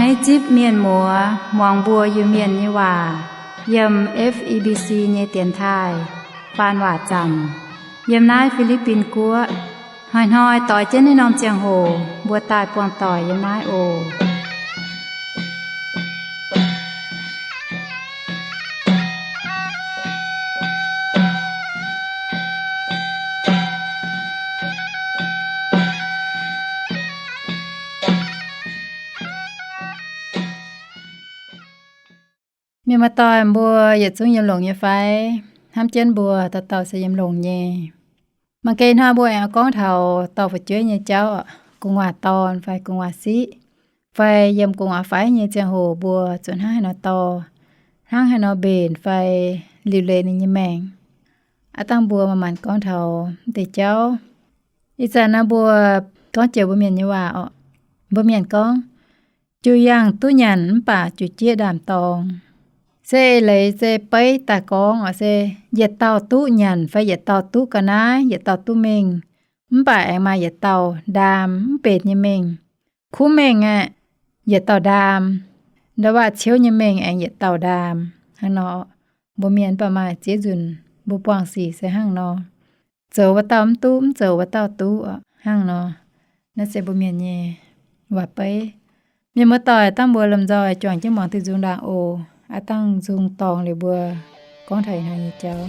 Naaiv zipv mienh muoz muangx mbuo Iu-Mienh nyei waac yiem F E B C nyei dienx taaih faan waac zanc yiem naaiv Fi^li^bin Guoqv. Hnoi-hnoi doix jienv naaiv norm ziangh hoc mbuo daaih buangh doic yiem naaiv oc. Mienh muoz-doic mbuo yietc zungv yiem longx nyei fai? Hnamv jienv mbuo dauh dauh se yiem longx nyei. Mangc gaax hnoi mbuo aengx gorngv taux dorh fu'jueiv nyei jauv, gu'nguaaz dorn fai gu'nguaaz siqv, fai yiem gu'nguaaz faiv nyei ziangh hoc mbuo zuqc hnangv haaix nor dorh, hnangv haaix nor mbenc fai liuc leiz ninh nyei maengc. Aav dangh mbuo manc-manc gorngv taux m'deix jauv. Ih zanc naaiv mbuo gorngv jiex mbuo Mienh nyei waac oc. Mbuo Mienh gorngv, juv yangh duqv nyanc mv baac juv jieqv ndaamv-dorngx. Se eix leiz se beiv daaih gorngv oc, se yietc dauh duqv nyanc fai yietc dauh duqv ga'naaiv, yietc dauh duqv mingh, mv baac aengx maaih yietc dauh ndaam mv benx nyei mingh. Kuv mengh aeqv, yietc dauh ndaam. Nda'waac ciouv nyei mengh aengx yietc dauh ndaam. Hnangv nor, mbuo Mienh mv baac maaih ziex nzunc mbuo buangh sic se hnangv nor. Zoux wuov dauh mv duqv, mv zoux wuov dauh duqv hnangv nor. Naaiv se mbuo Mienh nyei waac-beiv. Mienh muoz-doic, dangh mbuo lomh nzoih juangc jienv muangx diuh nzung ndaangc oc. Aav dangh nzung dorngx liuz mbuo gorngv taux ih hnoi nyei jauv.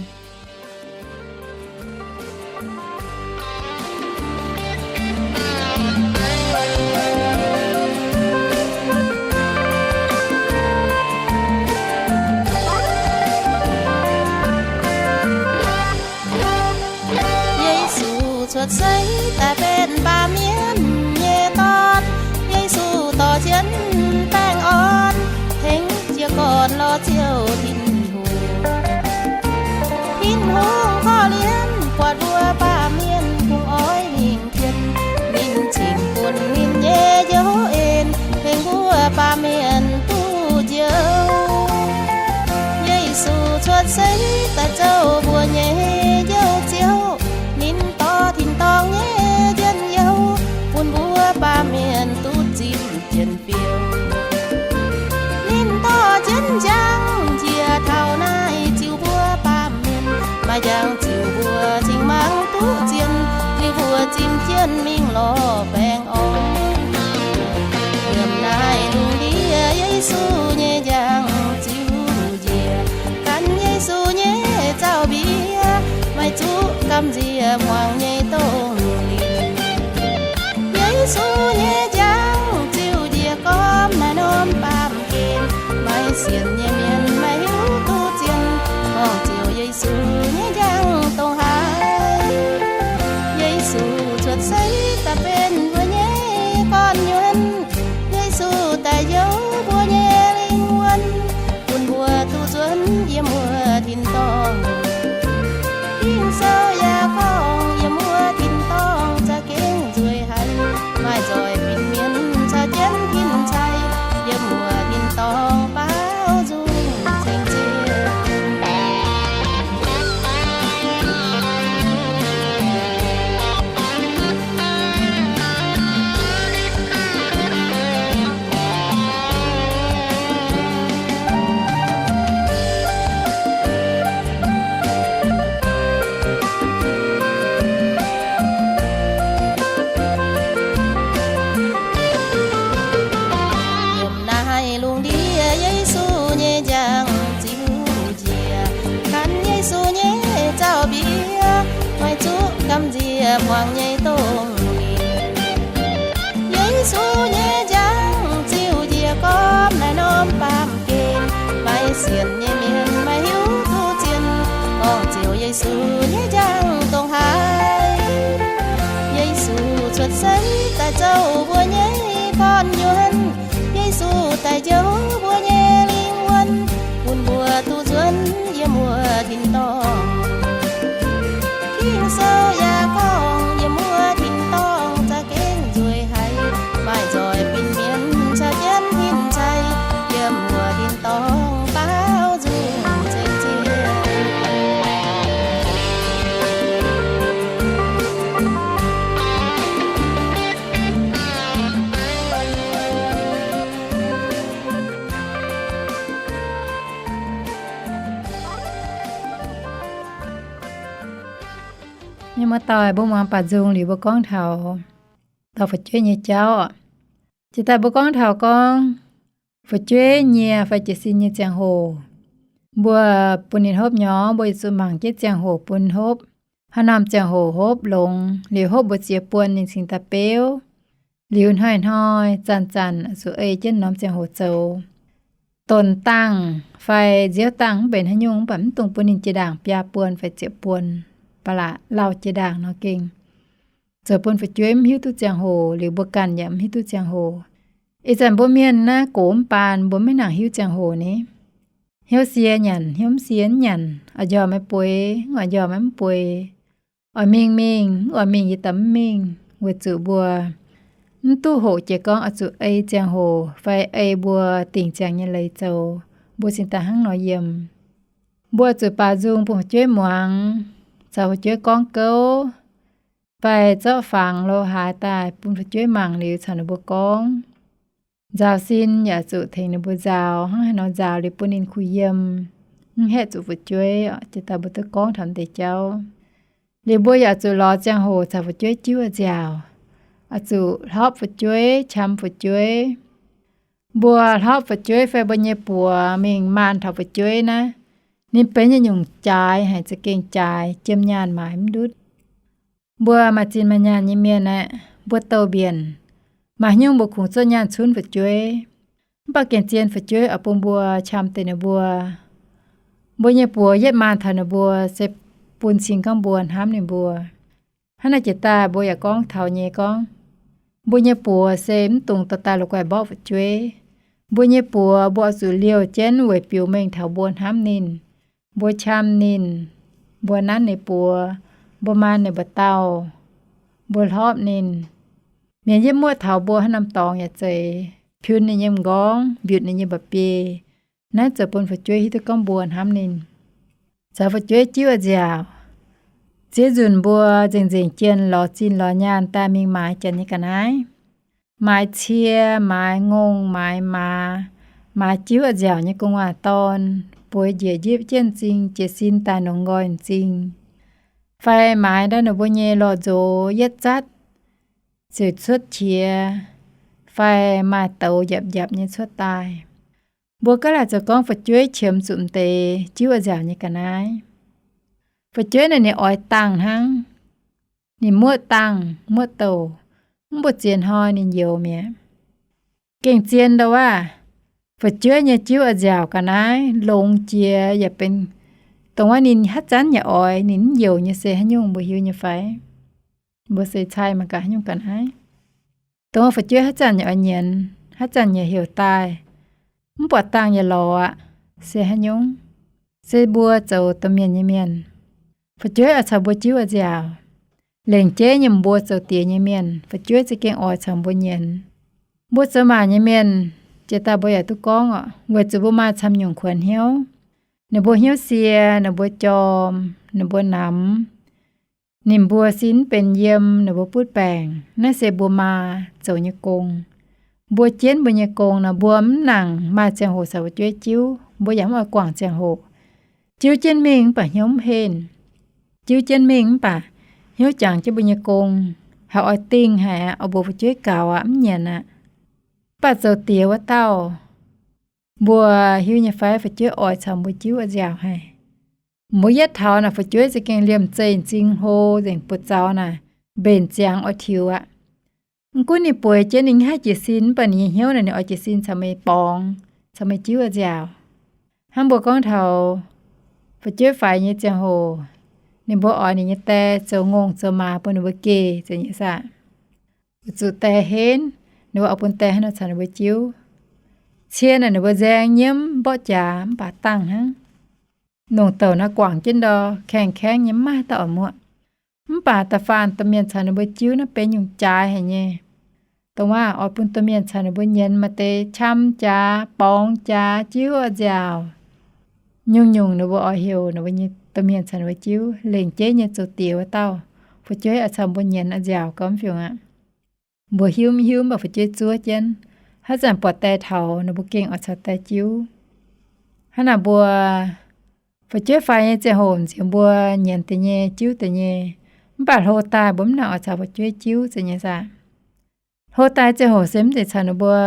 Yesu cuotv seix daaih benx baamh mienh nyei ndortv. Yesu dorh jienv baengh orn tengx jiez gorn lorz Ziouv Tin-Hungh. Tin-Hungh korv-lienh buatc mbuo baamh mienh kungx oix mingh jienv. Ninh cingx bun ninh nyei njoux en tengx mbuo baamh mienh duqv njoux. Yesu cuotv seix daaih zoux mbuo nyei Njoux Ziouv. Ninh dorh tin-dorngh nyei njien-youh bun mbuo baamh mienh duqv zipv jien-fiou. Ninh dorh jienv njang njiec taux naaiv ziux mbuo baamh mienh, maaih njang ziux mbuo cingx mangc duqv zien, liuz mbuo zipv jienv mingh lorz baengh orn. Yiem naaiv lungh ndiev Yesu nyei njang ziux njiec, gan Yesu nyei zaux-mbiev, maiv zuqc gamh nziex hmuangx nyei dongh lingc. Yesu nyei njang ziux njiec gormx naaiv norm baamh gen, maiv sienx nyei mienh maiv hiuv duqv zien, gorngv ziouc Yesu nyei njang dongh haaix. Yesu cuotv seix daaih benx mbuo nyei gorn-nyuonh. Yesu daaih njoux mbuo nyei lingh wuonh, bun mbuo duqv nzuonx yiem wuov tin-dorngh. Ging-Sou yaac gorngv yiem wuov tin-dorngh za'gengh nzueic haic, maaih nzoih fin-mienh caux jienv fin-taiv, yiem wuov tin-dorngh baaux nzung ceng-ceqv. Yiem naaiv lungh ndiev Yesu nyei njang ziux njiec, gan Yesu nyei zaux-mbiev, maiv zuqc gamh nziex hmuangx nyei dongh lingc. Yesu nyei njang ziux njiec gormx naaiv norm baamh gen, maiv sienx nyei mienh maiv hiuv duqv zien, gorngv ziouc Yesu nyei njang dongh haaix. Yesu cuotv seix daaih zoux mbuo nyei gorn-nyuonh. Yesu daaih njoux mbuo nyei lingh wuonh, bun mbuo duqv nzuonx yiem wuov tin-dorngh. Ging-Sou yaac gorngv yiem wuov tin-dorngh za'gengh nzueic haic, maaih nzoih fin-mienh caux jienv fin-taiv, yiem wuov tin-dorngh baaux nzung ceng-ceqv. Muoz-doic, mbuo muangx baac nzung liuz mbuo gorngv taux dorh fu'jueiv nyei jauv. Jiex daaih mbuo gorngv taux gorngv fu'jueiv nyie fai jiez sin nyei ziangh hoc, mbuo bun ninh hopv nyorx, mbuo yietc zuqc mangc jienv ziangh hoc bun hopv. Haaix norm ziangh hoc hopv longx liuz, hopv mbuo ziex buonc ninh cingx daaih beuv. Liuz hnoi-hnoi zanc-zanc zuqc ei jienv norm ziangh hoc zoux. Donx dangh fai nziouv dangh mv benx haaix nyungc, mv baac mv dungx bun ninh jiex ndaangc biaa buonc fai ziepc buonc, ba'laqc lauh jiex ndaangc nor gengh zoux bun fu'jueiv mv hiuv duqv ziangh hoc, liuz mbuo ganh yaac mv hiuv duqv ziangh hoc. Ih zanc mbuo mienh naaiv gox mv baan, mbuo maiv nangc hiuv ziangh hoc ni. Hnyouv sie nyanc, hnyouv mv sie mv nyanc, oix njormh maiv bueix, oix njormh maiv mv bueix, oix mingh mingh, oix mingh yie daaih mv mingh, weic zuqc mbuo mv duqv hoqc jiex gorngv oix zuqc ei ziangh hoc fai ei mbuo dingc ziangx nyei leiz zoux, mbuo cingx daaih hnangv nor yiem. Mbuo zuqc baac nzung bun fu'jueiv muangx, caux fu'jueiv gorngv gouv, fai zorqv fangx lo haaix daaih bun fu'jueiv mangc liuz caux ninh mbuo gorngv. Nzaaux sin yaac zuqc tengx ninh mbuo nzaaux, hnangv haaix nor nzaaux liuz bun ninh kuh yiem, mv haeqv zuqc fu'jueiv. Jiex daaih mbuo duqv gorngv taux deix jauv. Liuz mbuo yaac zuqc lorz ziangh hoc caux fu'jueiv jiuv nziaauc, oix zuqc hlopv fu'jueiv, qam fu'jueiv. Mbuo hlopv fu'jueiv fai mbuo nyei buoz mingh maanh taux fu'jueiv naaiv, ninh benx nyei nyungc jaaix haic, za'gengh jaaix, jiem nyaanh maaiz mv ndutv. Mbuo maaih zinh maaih nyaanh nyei mienh aeqv, mbuo douh mbienc, maaih haaix nyungc mbuo kungx zuov nyaanh cunv fu'jueiv. Mv baac gengh zien fu'jueiv oix bun mbuo qam deix ninh mbuo. Mbuo nyei buoz yietv maanh taux ninh mbuo se bun cing gorngv mbuo hnamv ninh mbuo. Hnangv naaiv jiex daaih mbuo yaac gorngv taux nyei gorngv, mbuo nyei buoz se mv dungx dorh daaih la'guaih mborqv fu'jueiv. Mbuo nyei buoz mbuo oix zuqc liouh jienv weic biux mengh taux mbuo hnamv ninh, mbuo qam ninh, mbuo nanv ninh buoz, mbuo maan ninh mbu'ndongx, mbuo hlopv ninh. Mienh yietv muoqv taux mbuo haaix norm dorngx yaac zeiz, piun ninh nyei m'nqorngv, mbiutc ninh nyei mba'biei. Naaiv zoux bun fu'jueiv hiuv duqv gorngv mbuo hnamv ninh. Caux fu'jueiv jiuv nziaauc. Ziex nzunc mbuo nzengc-nzengc jienh lorz zinh lorz nyaanh daaih mingh maaiz janx nyei ga'naaiv, maaiz cie, maaiz ngongh, maaiz maaz, maaiz jiuv nziaauc nyei gu'nguaaz-dorn, bueix njiec njipv jienv m'zing, jiez sin daaih nongx nqoi m'zing, fai maaiz ndau ninh mbuo nyei lorh nzox yietv zatv ziouc cuotv qiex, fai maaih douz njapc njapc nyei cuotv daaih. Mbuo gaav laaic zoux gorngv fu'jueiv qiemx zuqc m'deix jiuv nziaauc nyei ga'naaiv. Fu'jueiv naaic ninh oix dangh hnangv. Ninh muoqv dangh muoqv douc, mv mbu'ziex hnoi ninh youx mi'aqv. Gengh zien ndau waac, fu'jueiv nyei jiuv nziaauc ga'naaiv longx jiex yaac benx dongh wuov ninh haaix zanc yaac oix, ninh mv youx nyei se haaix nyungc mbuo hiuv nyei fai? Mbuo se cai mangc gaax haaix nyungc ga'naaiv. Dongh wuov fu'jueiv haaix zanc yaac oix nyienz, haaix zanc yaac heuc daaih, mv buatc dangh yaac lorz aqv, se haaix nyungc? Se mbuo zoux domh mienh nyei mienh, fu'jueiv oix caux mbuo jiuv nziaauc. Lengc jeiv nyei mbuo zoux diex nyei mienh, fu'jueiv za'gengh oix caux mbuo nyienz. Mbuo zoux maac nyei mienh, jiex daaih mbuo yaac duqv gorngv oc, weic zuqc mbuo maaih camv nyungc kuonx hnyouv. Ninh mbuo hnyouv sie, ninh mbuo jorm, ninh mbuo namx, ninh mbuo sin mv benx yiem, ninh mbuo butv baengc. Naaiv se mbuo maa zoux nyei gong. Mbuo jienv mbuo nyei gong nor, mbuo mv nangc maaih ziangh hoc caux fu'jueiv jiuv, mbuo yaac mv oix guangc ziangh hoc. Jiuv jienv mingh mv baac hnyouv mv henh. Jiuv jienv mingh mv baac hnyouv jangx jienv mbuo nyei gong, haiz oix dingh haic aqv, oix mbuox fu'jueiv gaux aqv, mv nyienz aqv. Mv baac zoux diex wuov dauh, mbuo hiuv nyei fai fu'jueiv oix caux mbuo jiuv nziaauc haic? Mbuo yietv taux naaic fu'jueiv za'gengh liemh zeih m'zing hlo, nzengc buoz-zaux naaic mbenc ziangx oix tiux aqv. Mv gunv ninh bueix jienv ninh haih jiez sin, mv baac ninh nyei hnyouv naaic ninh oix jiez sin caux meih borngz, caux meih jiuv nziaauc. Hnangv mbuo gorngv taux fu'jueiv faix nyei ziangh hoc, ninh mbuo oix ninh nyei die zoux ngongh zoux maaz bun ninh mbuo geh, zeiz nyei saah? Weic zuqc die henv, ninh mbuo oix bun die hnangv nor caux ninh mbuo jiuv. Cie naaic ninh mbuo nzaeng nyiemv mborqv jaax mv baac dangh hnangv. Nongc douc naaiv guangc jienv ndor kaeng-kaeng nyei, mv maaih haaix dauh oix muoqv. Mv baac da'faanh domh mienh caux ninh mbuo jiuv naaiv benx nyungc jaaix haic nyei. Dongh wuov oix bun domh mienh caux ninh mbuo nyienz maaih deix qam jaax, borngz jaax, jiuv nziaauc, nyungc-nyungc ninh mbuo oix heuc ninh mbuo nyei domh mienh caux ninh mbuo jiuv. Lengc jeiv nyei zoux diex wuov dauh, fu'jueiv oix caux mbuo nyienz nziaauc gauh mv fiungc aqv. Mbuo hiuv mv hiuv mv baac fu'jueiv zuov jienv. Haaix zanc buatc die taux, ninh mbuo gengh oix caux die jiuv. Hnangv naaic mbuo fu'jueiv faix nyei ziangh hoc nziex mbuo nyienz deix nyei, jiuv deix nyei, Mv baac hlo daaih mbuo mv nangc oix caux fu'jueiv jiuv, zeiz nyei saah? Hlo daaih ziangh hoc se mv zeiz caux ninh mbuo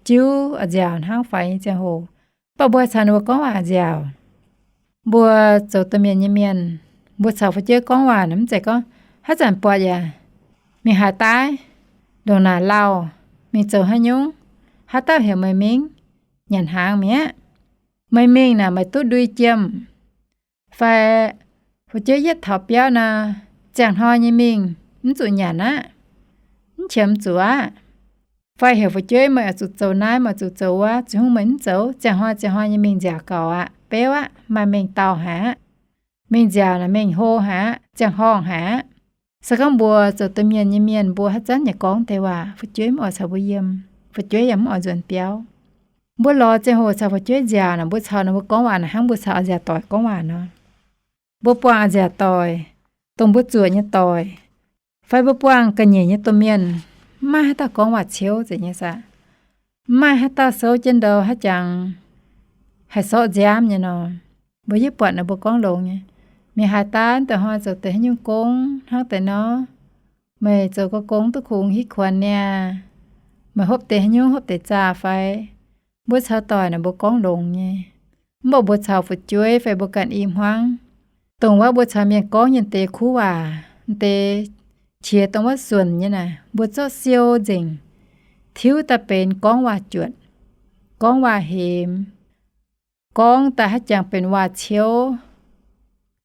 jiuv oix nziaauc hnangv faix nyei ziangh hoc, mv baac mbuo caux ninh mbuo gorngv waac nziaauc. Mbuo zoux domh mienh nyei mienh, mbuo caux fu'jueiv gorngv waac naaic mv zeiz gorngv, haaix zanc buatc yaac mingh haaix daaih, ndongc naaic lauh, mingh zoux haaix nyungc, haaix dauh heuc meih mingh, nyanc hnaangx mi'aqv, meih mingh naaic meih duqv ndui jiem, fai fu'jueiv yietv taux biauv nor, ziangh hnoi nyei mingh mv zuqc nyanc aqv, mv qiemx zuqc aqv. Fai heuc fu'jueiv meih oix zuqc zoux naaiv, meih oix zuqc zoux wuov, ziouc hungh meih mv zoux, ziangh hnoi ziangh hnoi nyei mingh nziaauc gaux aqv, beuv aqv, maaih mengh dauh haic aqv. Mingh nziaauc naaic mengh hlo haic aqv, ziangh horngh haic aqv. Se gorngv mbuo zoux domh mienh nyei mienh, mbuo haaix zanc yaac gorngv deix waac, fu'jueiv mv oix caux mbuo yiem, fu'jueiv yaac mv oix nzuonx biauv. Mbuo lorz ziangh hoc caux fu'jueiv nziaauc naaic, mbuo caux ninh mbuo gorngv waac naaic hnangv mbuo caux a'nziaauc doic gorngv waac nor. Mbuo buangh a'nziaauc doic, dongh mbuo zuoqc nyei doic, fai mbuo buangh ga'nyiec nyei domh mienh, mv maaih haaix dauh gorngv waac ciouv, zeiz nyei saah? Mv maaih haaix dauh souv jienv ndou haaix jangx haih sortv nziaamv nyei nor, mbuo yietv buatc ninh mbuo gorngv longx nyei. Mingh haaix daaih, da'hnoi zoux deix haaix nyungc gong hnangv deix nor, meih zoux gong duqv kungx hitv kuonx niaa, meih hopv deix haaix nyungc, hopv deix zaah fai? Mbuo caux doic naaic mbuo gorngv longx nyei. Mv baac mbuo caux fu'jueiv fai mbuo ganh i hmuangv, dongh wuov mbuo caux mienh gorngv nyei deix kuv waac, deix qiex dongh wuov suonc nyei naaic, mbuo zorqv siou nzengc, tiuv daaih benx gorngv waac juotc, gorngv waac hemx, gorngv daaih haaix jangx benx waac-ciouv,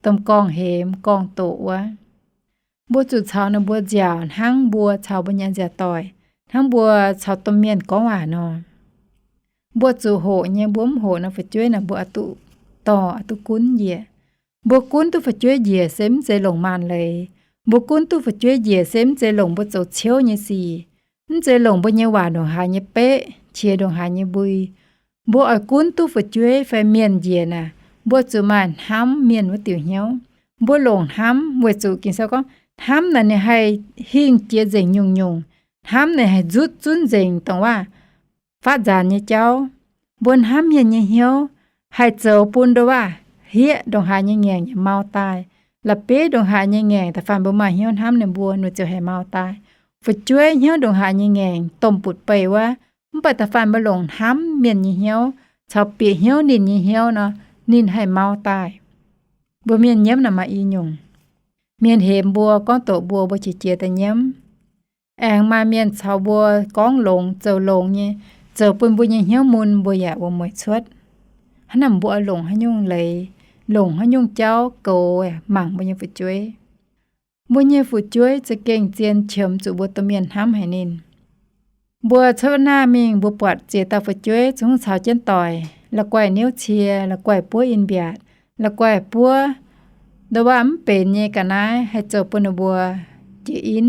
domh gorngv-hemx gorngv-doqc wuov. Mbuo zuqc caux ninh mbuo nziaauc hnangv mbuo caux mbuo nyei a'nziaauc doic, hnangv mbuo caux domh mienh gorngv waac nor. Mbuo zuqc hoqc nyei, mbuo mv hoqc nor fu'jueiv naaic mbuo oix duqv dorh, oix duqv gunv njiec. Mbuo gunv duqv fu'jueiv njiec se mv zeiz longc maanc leiz. Mbuo gunv duqv fu'jueiv njiec se mv zeiz longc mbuo zoux ciouv nyei sic, mv zeiz longc mbuo nyei waac ndongc haaix nyei beqv, qiex ndongc haaix nyei mbui. Mbuo oix gunv duqv fu'jueiv fai mienh njiec naaic, mbuo zuqc maaih hnamv mienh wuov diuc hnyouv. Mbuo longc hnamv weic zuqc Ging-Sou gorngv hnamv naaic ninh haih hingh jiex nzengc nyungc-nyungc. Hnamv naaic haih nzutv zunv nzengc dongh waac faatv nzaanx nyei jauv. Mbuo hnamv mienh nyei hnyouv haih zoux bun ndongc waac hieqv ndongc haaix nyei ngaengc yaac mau daaih. La'bieiv ndongc haaix nyei ngaengc, da'faanh mbuo maaih hnyouv hnamv ninh mbuo, ninh ziouc haih mau daaih. Fu'jueiv hnyouv ndongc haaix nyei ngaengc, domh butv-beih wuov, mv baac da'faanh mbuo longc hnamv mienh nyei hnyouv caux bieqc hnyouv ninh nyei hnyouv nor, ninh haih mau daaih. Mbuo mienh nyiemv naaic maaih i nyungc. Mienh hemx mbuo, gorngv doqc mbuo, mbuo qiex jiez daaih nyiemv. Aengx maaih mienh caux mbuo gorngv longx, zoux longx nyei, zoux bun mbuo nyei hnyouv mun, mbuo yaac wuom-mueic cuotv. Hnangv naaic mbuo oix longc haaix nyungc leiz, longc haaix nyungc jauv goux mangc mbuo nyei fu'jueiv? Mbuo nyei fu'jueiv za'gengh zien qiemx zuqc mbuo domh mienh hnamv haic ninh. Mbuo cuotv naaiv mingh, mbuo buatc ziex dauh fu'jueiv zungv caux jienv doic, la'guaih niouv cie, la'guaih buov in-mbiaatc, la'guaih buov ndongc waac mv benx nyei ga'naaiv, haih zoux bun ninh mbuo jiex in,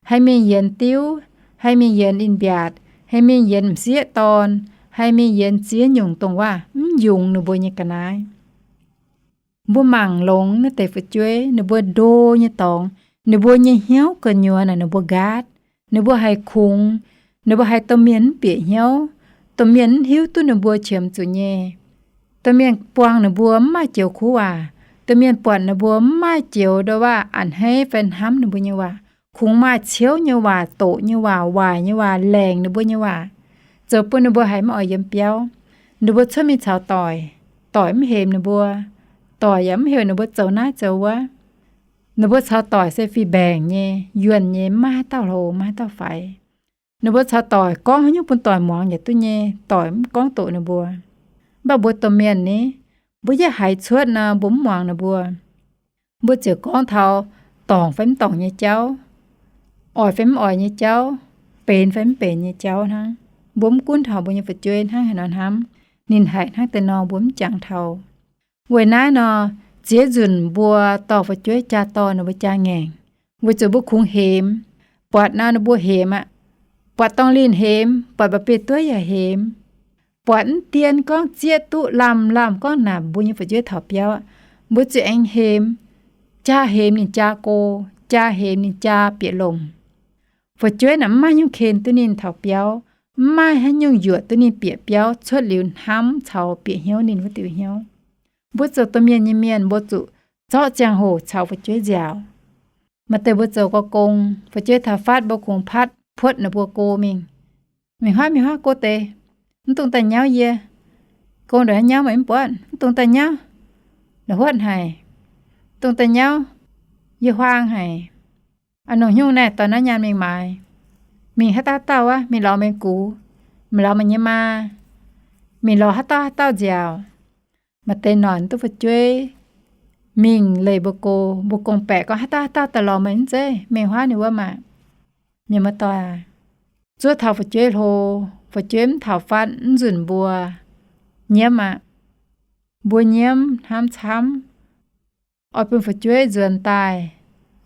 haih mingh yienx diuv, haih mingh yienx in-mbiaatc, haih mingh yienx m'sieqv dorn, haih mingh yienx ziex nyungc dongh waac mv yungz ninh mbuo nyei ga'naaiv. Mbuo mangc longx naaiv deix fu'jueiv, ninh mbuo ndo nyei dorngx, ninh mbuo nyei hnyouv gu'nyuoz naaic ninh mbuo nqaatv, ninh mbuo haih kungx, ninh mbuo haih domh mienh mv bieqc hnyouv, domh mienh mv hiuv duqv ninh mbuo qiemx zuqc nyei. Domh mienh buangh ninh mbuo mv maaih joux kuv waac, domh mienh buatc ninh mbuo mv maaih joux ndongc waac a'hneiv fai hnamv ninh mbuo nyei waac, kungx maaih ciouv nyei waac, doqc nyei waac, waaic nyei waac, laengc ninh mbuo nyei waac, zoux bun ninh mbuo haiz mv oix yiem biauv. Ninh mbuo cuotv mingh caux doic, doic mv hemx ninh mbuo, doic yaac mv heuc ninh mbuo zoux naaiv zoux wuov. Ninh mbuo caux doic se fih mbaengc nyei, yuonh nyei, mv maaih haaix dauh hlo, mv maaih haaix dauh faix. Ninh mbuo caux doic gorngv haaix nyungc bun doic muangx yaac duqv nyei, doic mv gorngv doqc ninh mbuo. Mv baac mbuo domh mienh ni, mbuo yietv haiz cuotv nor, mbuo mv muangx ninh mbuo. Mbuo ziouc gorngv taux dorngc fai mv dorngc nyei jauv, oix fai mv oix nyei jauv, benx fai mv benx nyei jauv hnangv. Mbuo mv gunv taux mbuo nyei fu'jueiv hnangv haaix nor hnamv, ninh haiz hnangv deix nor mbuo mv jangx taux. Weic naaiv nor, ziex nzunc mbuo dorh fu'jueiv jaa dorh ninh mbuo jaa ngaengc, weic zuqc mbuo kungx hemx. Buatc nor ninh mbuo hemx aqv. Buatc dorngh linh hemx, buatc mba'biei dueiv yaac hemx. Buatc mv dien gorngv zieqv duqv lamh lamh gorngv naaic mbuo nyei fu'jueiv taux biauv aqv, mbuo zuqc aengx hemx. Jaa hemx ninh jaa go, jaa hemx ninh jaa bieqc longc. Fu'jueiv naaic mv maaih nyungc ken duqv ninh taux biauv, mv maaih haaix nyungc yuoqc duqv ninh bieqc biauv cuotv liuz hnamv caux bieqc hnyouv ninh wuov diuc hnyouv. Mbuo zoux domh mienh nyei mienh, mbuo zuqc zorqv ziangh hoc caux fu'jueiv nziaauc. Maaih deix mbuo zoux gong, fu'jueiv taux fatv mbuo kungx patv puotv ninh mbuo go mingh. Mingh huaav, mingh huaav, go deix. Mv dungx daaih nyauv yie. Gong ndongc haaix nyauv meih mv buatv, mv dungx daaih nyauv. La'huotv haic. Dungx daaih nyauv, yie huaang haic. A'nongc hnyungv naaiv dorh naaiv nyaanh mingh maaiz. Mingh haaix dauh haaix dauh wuov, mingh lorz meih gux, mingh lorz meih nyei maa, mingh lorz haaix dauh haaix dauh nziaauc. Maaih deix noic duqv fu'jueiv mingh leih mbuo go, mbuo gong-baeqc gorngv haaix dauh haaix dauh daaih lorz meih mv zeiz, mingh huaav ninh wuov maah. Mienh muoz-doic aac, zuov taux fu'jueiv hlo, fu'jueiv mv taux fatv mv nzunc mbuo nyiemv aqv. Mbuo nyiemv hnamv camv, oix bun fu'jueiv nzuonx daaih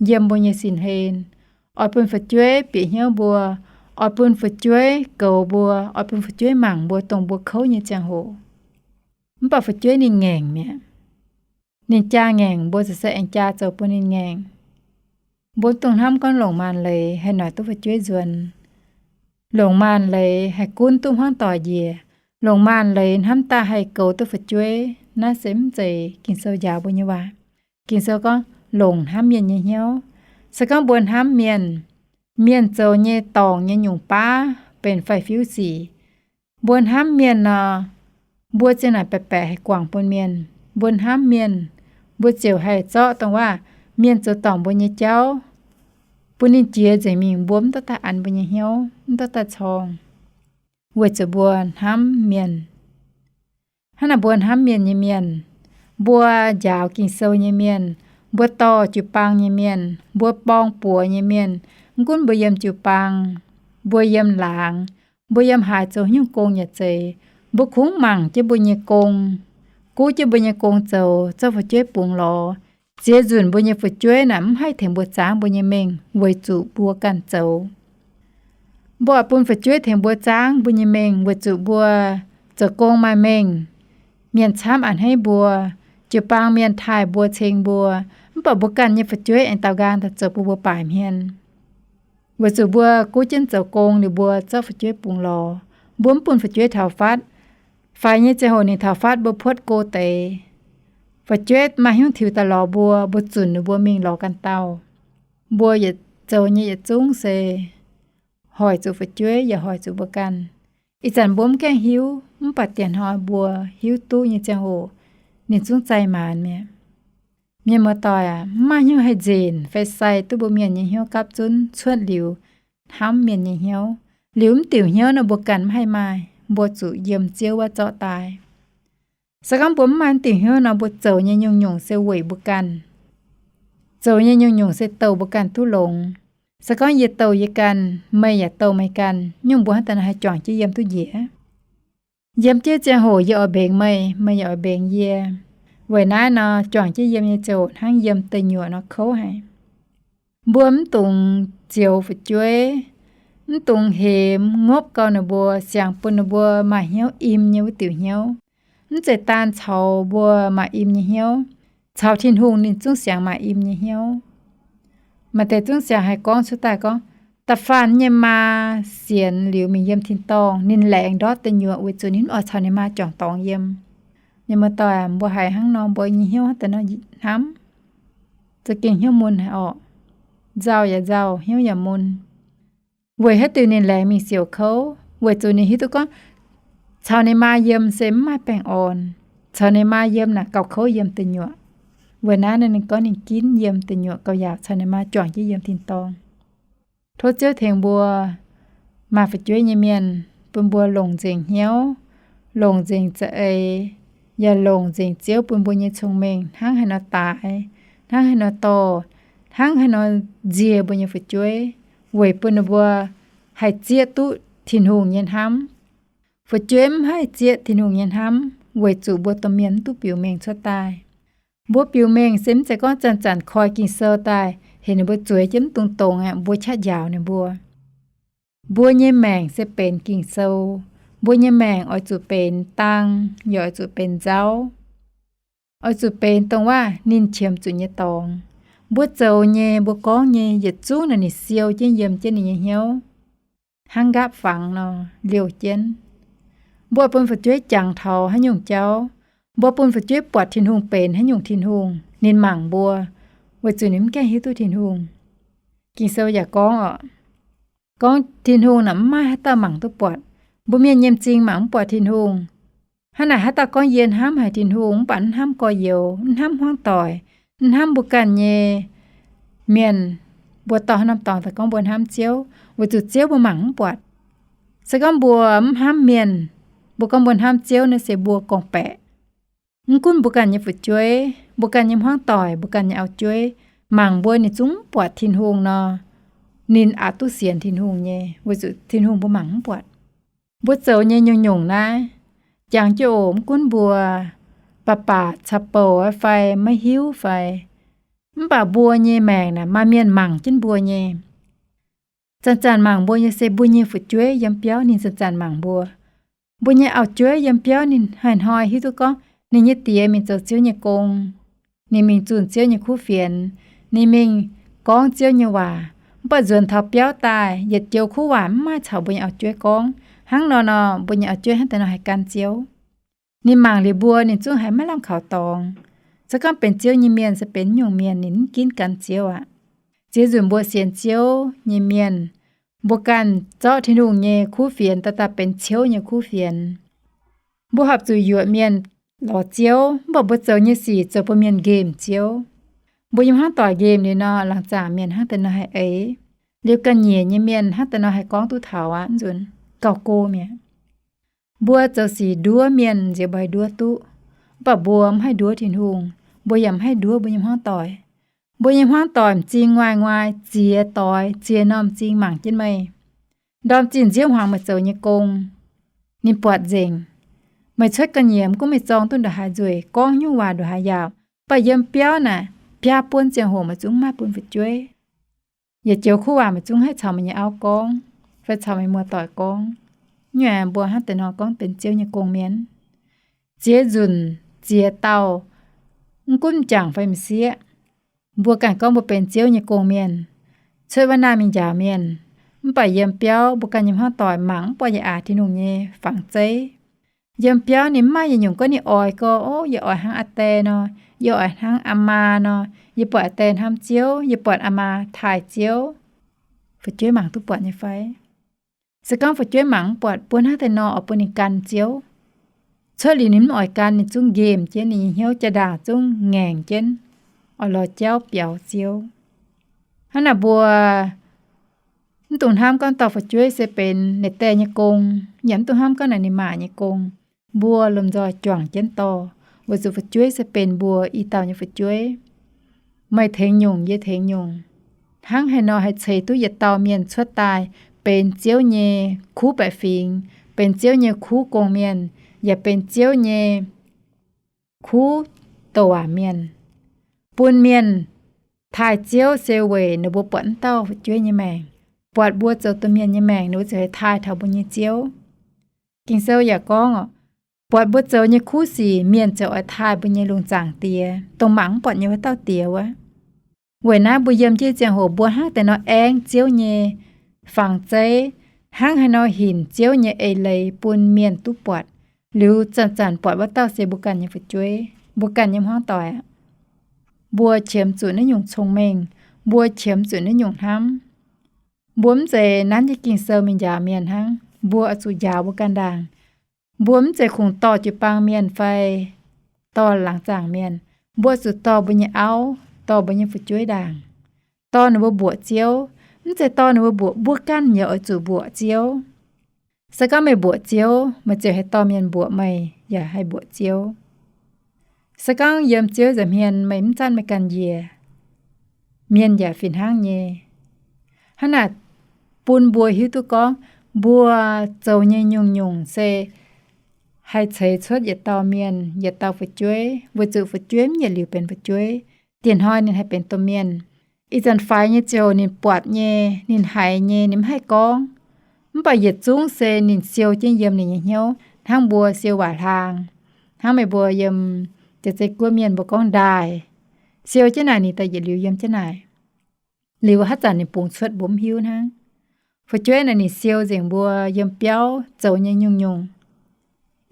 yiem mbuo nyei sin hlen, oix bun fu'jueiv bieqc hnyouv mbuo, oix bun fu'jueiv goux mbuo, oix bun fu'jueiv mangc mbuo dongh mbuo kouv nyei ziangh hoc. Mv baac fu'jueiv ninh ngaengc mi'aqv. Ninh jaa ngaengc, mbuo ziouc se aengx jaa zoux bun ninh ngaengc. Mbuo mv dungx hnamv gorngv longc maanc leiz haih noic duqv fu'jueiv nzuonx. Longc maanc leiz haih gunv duqv hmuangv doic njiec. Longc maanc leiz hnamv daaih haih goux duqv fu'jueiv. Naaiv se mv zeiz Ging-Sou njaaux mbuo nyei waac. Ging-Sou gorngv longc hnamv mienh nyei hnyouv. Se gorngv mbuo hnamv mienh, mienh zoux nyei dorngc nyei nyungc baav benx faix-fiuv sic, mbuo hnamv mienh nor, mbuo ziang naaic baeqc baeqc haih guangc bun mienh. Mbuo hnamv mienh, mbuo ziouc haih zorqv dongh waac mienh zoux dorngc mbuo nyei jauv, bun ninh jiex nzengc mingh, mbuo mv dorh daaih an mbuo nyei hnyouv, mv dorh daaih corng, weic zuqc mbuo hnamv mienh. Hnangv naaic mbuo hnamv mienh nyei mienh, mbuo njaaux Ging-Sou nyei mienh, mbuo dorh jiu-baang nyei mienh, mbuo borng-buoz nyei mienh, mv gunv mbuo yiem jiu-baang, mbuo yiem laangz, mbuo yiem haaix zoux nyungc gong yaac zeiz, mbuo kungx mangc jienv mbuo nyei gong, guv jienv mbuo nyei gong zoux, zorqv fu'jueiv bungx lorz. Ziex nzunc mbuo nyei fu'jueiv naaic mv haih tengx mbuo zaangv mbuo nyei mengh weic zuqc mbuo ganh zoux. Mbuo oix bun fu'jueiv tengx mbuo zaangv mbuo nyei mengh weic zuqc mbuo zoux gong maaih mengh, mienh camv a'hneiv mbuo, jiu-baang mienh taaih mbuo ceng mbuo, mv baac mbuo ganh nyei fu'jueiv aengx daaux nqaang daaih zoux bun mbuo baaic hmien. Weic zuqc mbuo guv jienv zoux gong liuz mbuo zorqv fu'jueiv bungx lorz, mbuo mv bun fu'jueiv taux fatv. Faix nyei ziangh hoc ninh taux fatv mbuo puotv go deix. Fu'jueiv maaih hnyouv tiux daaih lorz mbuo, mbuo zunc ninh mbuo mingh lorz ganh dauh. Mbuo yietc zoux nyei yietc zungv se hoic zuqc fu'jueiv yaac hoic zuqc mbuo ganh. Ih zanc mbuo mv gaengh hiuv, mv baac dieh hnoi mbuo hiuv duqv nyei ziangh hoc, ninh zungv zaih maanc mi'aqv. Mienh muoz-doic aac, mv maaih hnyouv haih nzenc fai sai duqv mbuo mienh nyei hnyouv gapv zunv cuotv liuz hnamv mienh nyei hnyouv. Liuz mv diuc hnyouv nor mbuo ganh mv haih maaih, mbuo zuqc yiem Ziouv wuov zorqv daaih. Se gorngv mbuo mv maaih mv diuc hnyouv nor, mbuo zoux nyei nyungc-nyungc se weic mbuo ganh. Zoux nyei nyungc-nyungc se douh mbuo ganh duqv longx. Se gorngv yie douh yie ganh, meih yaac douh meih ganh, nyungc mbuo hnangv daaih nor haih juangc jienv yiem duqv njiec? Yiem jienv ziangh hoc yie oix mbengx meih, meih yaac oix mbengx yie. Weic naaiv nor, juangc jienv yiem nyei ziouc hnangv yiem deic nyuoqc nor kouv haic. Mbuo mv dungx zioux fu'jueiv, mv dungx hemx ngopv gau ninh mbuo, siangx bun ninh mbuo maaih hnyouv im nyei wuov diuc hnyouv. Mv zeiz daan caux mbuo maaih im nyei hnyouv, caux Tin-Hungh ninh zungv siangx maaih im nyei hnyouv. Maaih deix zungv siangx haih gorngv cuotv daaih gorngv, da'faanh nyei maa sienx liuz mingh yiem tin-dorngh, ninh laengz ndortv deic nyuoqc weic zuqc ninh mv oix caux ninh maa juangc dorngx yiem. Mienh muoz-doic, mbuo haiz hnangv nor mbuo nyei hnyouv hnangv daaih nor hnamv, za'gengh hnyouv mun haic orqc. Nzauh yaac nzauh, hnyouv yaac mun. Weic haaix diuc ninh laengz mingh siouc kouv? Weic zuqc ninh hiuv duqv gorngv caux ninh maa yiem se mv maaih baengh orn. Caux ninh maa yiem naaic gauh kouv yiem deic nyuoqc. Weic naaiv ninh gorngv ninh ginv yiem deic nyuoqc gauh yaauc caux ninh maa juangc jienv yiem tin-dorngh. Tov Ziouv tengx mbuo maaih fu'jueiv nyei mienh, bun mbuo longc nzengc hnyouv, longc nzengc za'eix, yaac longc nzengc Ziouv bun mbuo nyei cong-mengh hnangv haaix nor daaix, hnangv haaix nor dorh, hnangv haaix nor nzie mbuo nyei fu'jueiv, weic bun ninh mbuo haih zieqv duqv Tin-Hungh nyei hnamv. Fu'jueiv mv haih zieqv Tin-Hungh nyei hnamv weic zuqc mbuo domh mienh mv duqv biux mengh cuotv daaih. Mbuo biux mengh se mv zeiz gorngv zanc-zanc koi Ging-Sou daaih heuc ninh mbuo zueiz jienv mv dungx dongz aqv, mbuo qaqv njaaux ninh mbuo. Mbuo nyei maengc se benx Ging-Sou. Mbuo nyei maengc oix zuqc benx dang, yaac oix zuqc benx nzauv. Oix zuqc benx dongh waac ninh qiemx zuqc nyei dorngx. Mbuo zoux nyei, mbuo gorngv nyei, yietc zungv naaic ninh siou jienv yiem jienv ninh nyei hnyouv, hnangv nqaapv fangx nor liouh jienv. Mbuo bun fu'jueiv jangx taux haaix nyungc jauv, mbuo bun fu'jueiv buatc Tin-Hungh benx haaix nyungc Tin-Hungh, ninh mangc mbuo, weic zuqc ninh mv gaengh hiuv duqv Tin-Hungh. Ging-Sou yaac gorngv oc, gorngv Tin-Hungh naaic mv maaih haaix dauh mangc duqv buatc. Mbuo mienh nyei m'zing mangc mv buatc Tin-Hungh. Hnangv naaic haaix dauh gorngv yie hnamv haic Tin-Hungh mv baac mv hnamv gorx-youz, mv hnamv hmuangv doic, mv hnamv mbuo ganh nyei mienh, mbuo dorh haaix norm dorngx daaih gorngv mbuo hnamv Ziouv, weic zuqc Ziouv mbuo mangc mv buatc. Se gorngv mbuo mv hnamv mienh, mbuo gorngv mbuo hnamv Ziouv naaiv se mbuo gorngv-baeqc. Mv gunv mbuo ganh nyei fu'jueiv, mbuo ganh nyei hmuangv doic, mbuo ganh nyei auv-jueiv mangc mbuo ninh zungv mv buatc Tin-Hungh nor, ninh aqc duqv sienx Tin-Hungh nyei, weic zuqc Tin-Hungh mbuo mangc mv buatc. Mbuo zoux nyei nyungc-nyungc naaiv, jangx jienv oc, mv gunv mbuo baac baac caux bouc fai maiv hiuv fai, mv baac mbuo nyei maengc naaic maaih mienh mangc jienv mbuo nyei. Zanc-zanc mangc mbuo nyei se mbuo nyei fu'jueiv yiem biauv ninh zanc-zanc mangc mbuo. Mbuo nyei auv-jueiv yiem biauv ninh hnoi-hnoi hiuv duqv gorngv ninh nyei diex mingh zoux Ziouv nyei gong, ninh mingh zunh Ziouv nyei kuv fienx, ninh mingh gorngv Ziouv nyei waac. Mv baac nzuonx taux biauv daaih, yietc joux kuv waac mv maaih caux mbuo nyei auv-jueiv gorngv. Hnangv nor nor, mbuo nyei auv-jueiv hnangv deix nor haih gan Ziouv. Ninh mangc liuz mbuo, ninh zungv haiz maiv lamh kaux dorngx. Se gorngv benx Ziouv nyei mienh se benx nyungc mienh ninh mv ginv gan Ziouv aqv. Ziex nzunc mbuo sienx Ziouv nyei mienh, mbuo ganh zorqv Tin-Hungh nyei kuv fienx daaih, daaih benx ciouv nyei kuv fienx. Mbuo horpc zuqc yuoqc mienh lorz Ziouv, mv baac mbuo zoux nyei sic zoux bun mienh nqemh Ziouv. Mbuo nyei hmuangv doic nqemh liuz nor, laangz zaangc mienh hnangv deix nor haih eix. Liuz ga'nyiec nyei mienh hnangv deix nor haih gorngv duqv taux aqv. Nzunc gauh go mi'aqv. Mbuo zoux sic nduov mienh nziex mbuo haih nduov duqv, mv baac mbuo mv haih nduov Tin-Hungh, mbuo yaac mv haih nduov mbuo nyei hmuangv doic. Mbuo nyei hmuangv doic m'zing nguaaic-nguaaic ziex doix ziex norm m'zing mangc jienv meih. Ndorm zinh nziouv hmuangx meih zoux nyei gong, ninh buatc nzengc. Meih cuotv ga'nyiec mv gunv meih zorng duqv ndongc haaix nzueic, gorngv nyungc waac ndongc haaix yaauc, mv baac yiem biauv naaic biaa buon ziangh hoc meih zungv mv maaih bun fu'jueiv. Yietc joux kuv waac meih zungv haih caux meih nyei auv gorngv, fai caux meih muoz-doic gorngv. Nyungc aeqv, mbuo hnangv deix nor gorngv benx Ziouv nyei gong-mienh. Ziex nzunc ziex dauh, mv gunv m'jangc fai m'sieqv, mbuo ganh gorngv mbuo benx Ziouv nyei gong-mienh, cuotv wuov naaiv mingh njaaux mienh, mv baac yiem biauv mbuo ganh nyei hmuangv doic mangc mv buatc yaac aax Tin-Hungh nyei fangx zeiv. Yiem biauv ninh mv maaih yietc nyungc gorngv ninh oix gorngv, ov, yie oix hnangv aa die nor, yie oix hnangv aa maa nor, yie buatc aa die hnamv Ziouv, yie buatc aa maa taaih Ziouv. Fu'jueiv mangc duqv buatc nyei fai? Se gorngv fu'jueiv mangc mv buatc, mbuo hnangv deix nor oix bun ninh gan Ziouv. Cuotv liuz ninh mv oix gan, ninh zungv nqemh jienv, ninh nyei hnyouv jaa-ndaangc zungv ngaengc jienv, oix lorz jauv biaux Ziouv. Hnangv naaic mbuo mv dungx hnamv gorngv dauh fu'jueiv se benx ninh die nyei gong, yaac mv dungx hnamv gorngv naaic ninh maa nyei gong. Mbuo lomh nzoih juangc jienv dorh, weic zuqc fu'jueiv se benx mbuo i dauh nyei fu'jueiv. Meih tengx nyungc, yie tengx nyungc, hnangv haaix nor haih ceix duqv yietc dauh mienh cuotv daaih benx Ziouv nyei kuv baeqc fingx, benx Ziouv nyei kuv gong-mienh, yaac benx Ziouv nyei kuv douc waac mienh. Bun mienh taaih Ziouv se weic ninh mbuo buatc wuov dauh fu'jueiv nyei maengc, buatc mbuo zoux domh mienh nyei maengc, ninh mbuo ziouc haih taaih taux mbuo nyei Ziouv. Ging-Sou yaac gorngv oc, buatc mbuo zoux nyei kuv sic, mienh ziouc oix taaih mbuo nyei lungh zaangc Diex, dongh mangc mv buatc nyei wuov dauh Diex wuov. Weic naaiv mbuo yiem jienv ziangh hoc mbuo hnangv deix nor aengx Ziouv nyei fangx zeiv, hnangv haaix nor hinc Ziouv nyei eix leiz bun mienh duqv buatc, liuz zanc-zanc buatc wuov dauh se mbuo ganh nyei fu'jueiv, mbuo ganh nyei hmuangv doic aqv. Mbuo qiemx zuqc naaiv nyungc cong-mengh, mbuo qiemx zuqc naaiv nyungc hnamv. Mbuo mv zeiz nanv jienv Ging-Sou mingh njaaux mienh hnangv, mbuo oix zuqc njaaux mbuo ganh ndaangc. Mbuo mv zeiz kungx dorh jiu-baang mienh fai dorh laangz zaangc mienh. Mbuo zuqc dorh mbuo nyei auv, dorh mbuo nyei fu'jueiv ndaangc, dorh ninh mbuo mbuoqc Ziouv. Mv zeiz dorh ninh mbuo mbuoqc, mbuo ganh yaac oix zuqc mbuoqc Ziouv. Se gorngv meih mbuoqc Ziouv, meih ziouc haih dorh mienh mbuoqc meih yaac haih mbuoqc Ziouv. Se gorngv yiem Ziouv nza'hmien meih mv zanc meih ganh njiec, mienh yaac fih hnangv nyei. Hnangv naaic bun mbuo hiuv duqv gorngv mbuo zoux nyei nyungc-nyungc se haih ceix cuotv yietc dauh mienh, yietc dauh fu'jueiv, weic zuqc fu'jueiv mv yietc liuz benx fu'jueiv. Dieh hnoi ninh haih benx domh mienh. Ih zanc faix nyei ziouc ninh buatc nyei, ninh haiz nyei, ninh mv haih gorngv. Mv baac yietc zungv se ninh siou jienv yiem ninh nyei hnyouv, hnangv mbuo siou waac hlaang, hnangv meih mbuo yiem jiex zei guoqv mienh mbuo gorngv ndaaih. Siou jienv naaic ninh daaih yietc liuz yiem jienv naaic. Liuz haaix zanc ninh bungx cuotv mbuo mv hiuv hnangv. Fu'jueiv naaic ninh siou nzengc mbuo yiem biauv zoux nyei nyungc-nyungc.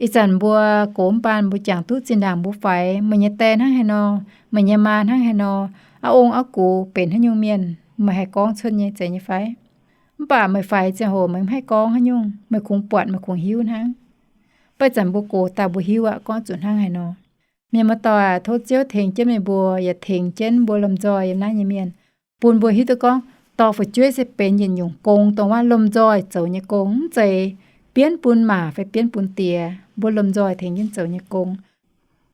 Ih zanc mbuo gox mv baan mbuo jangx duqv zinh ndaangc mbuo faix, meih nyei die hnangv haaix nor, meih nyei maa hnangv haaix nor, auv ong auv gux benx haaix nyungc mienh, Meih haih gorngv cuotv nyei zeiz nyei fai? Mv baac meih faix ziangh hoc meih mv haih gorngv haaix nyungc, meih kungx buatc meih kungx hiuv hnangv. Beiv zanc mbuo gox daaih mbuo hiuv aqv gorngv zuqc hnangv haaix nor. Mienh muoz-doic aac, tov Ziouv tengx jienv meih mbuo yaac tengx jienv mbuo lomh nzoih yiem naaiv nyei mienh, bun mbuo hiuv duqv gorngv dorh fu'jueiv se benx yietc nyungc gong, dongh wuov lomh nzoih zoux nyei gong, mv zeiz bienv bun maac fai bienv bun diex. Mbuo lomh nzoih tengx jienv zoux nyei gong.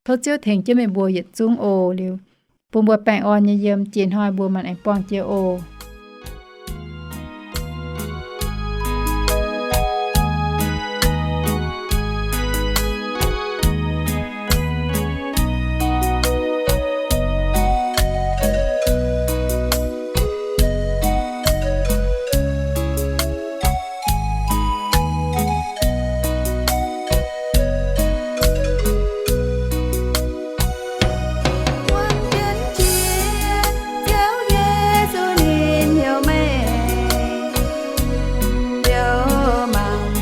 Tov Ziouv tengx jienv meih mbuo yietc zungv oc. Liuz bun mbuo baengh orn nyei yiem, jiex hnoi mbuo maanc aengx buangh jiex oc. Wuom jienv jiex, Ziouv Yesu ninh heuc meih, liuz mangc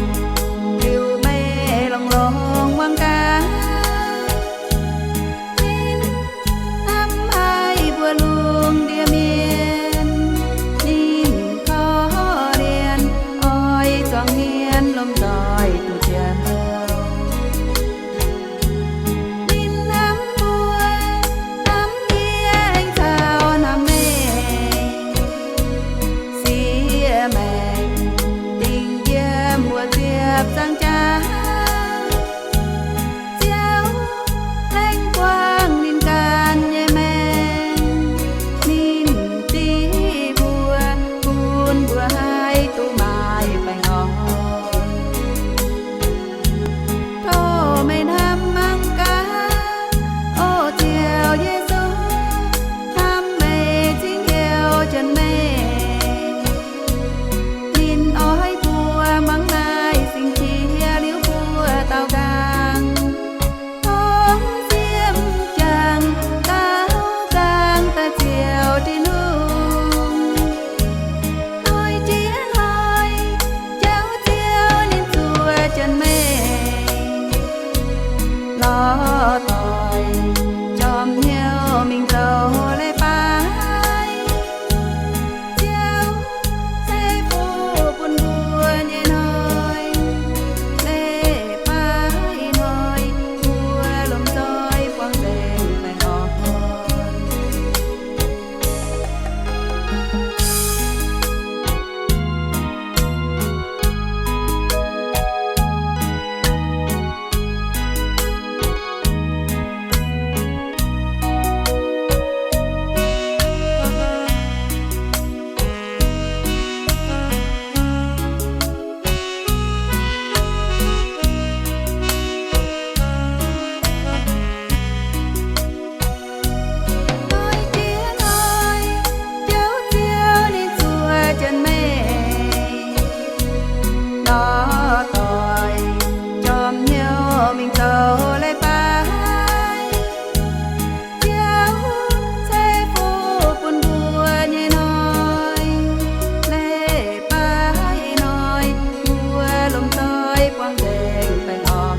liuz meih longx-longx muangx gaax. Ninh hnamv haic mbuo lungh ndiev mienh, ninh korv-lienh oix zuangx hmien lomh nzoih duqv Ziouv. Ninh hnamv mbuo, hnamv yie aengx caux hnamv meih. Siex maengc dingc yiem mbuo ziepc zangc jaax, Ziouv lengh buangh ninh ganh nyei maengc, ninh zic mbuo, bun mbuo haih duqv maaih baengh orn. Tov meih hnamv mangc gaax, o Ziouv Yesu, hnamv meih cingx heuc jienv meih. Ninh oix mbuo mangc naaiv singx qiex liuz mbuo daaux nqaang, tongv siem jangx daaux nqaang daaih ziouc Tin-Hungh. Hnoi jiex hnoi, Ziouv, Ziouv ninh zuov jienv meih. Lorz doic jorm hnyouv mingh zoux leiz-baaix. Ziouv se fuqv bun mbuo nyei hnoi, leiz-baaix hnoi, mbuo lomh nzoih buangh nzengc baengh orn. Hnoi jiex hnoi, Ziouv, Ziouv ninh zuov jienv meih. Lorz doic jorm hnyouv mingh zoux leiz-baaix. Ziouv se fuqv bun mbuo nyei hnoi, leiz-baaix hnoi, mbuo lomh nzoih buangh nzengc baengh orn.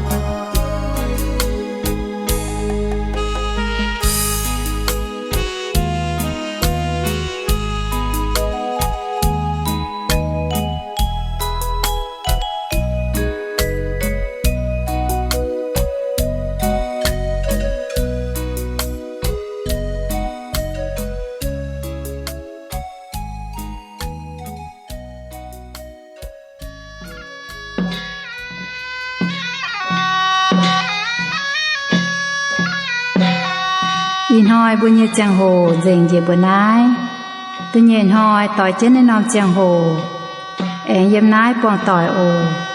Ih hnoi mbuo nyei ziangh hoc nzengc njiec mbuo naaiv. Da'nyeic hnoi doix jienv naaiv norm ziangh hoc aengx yiem naaiv buangh doic oc.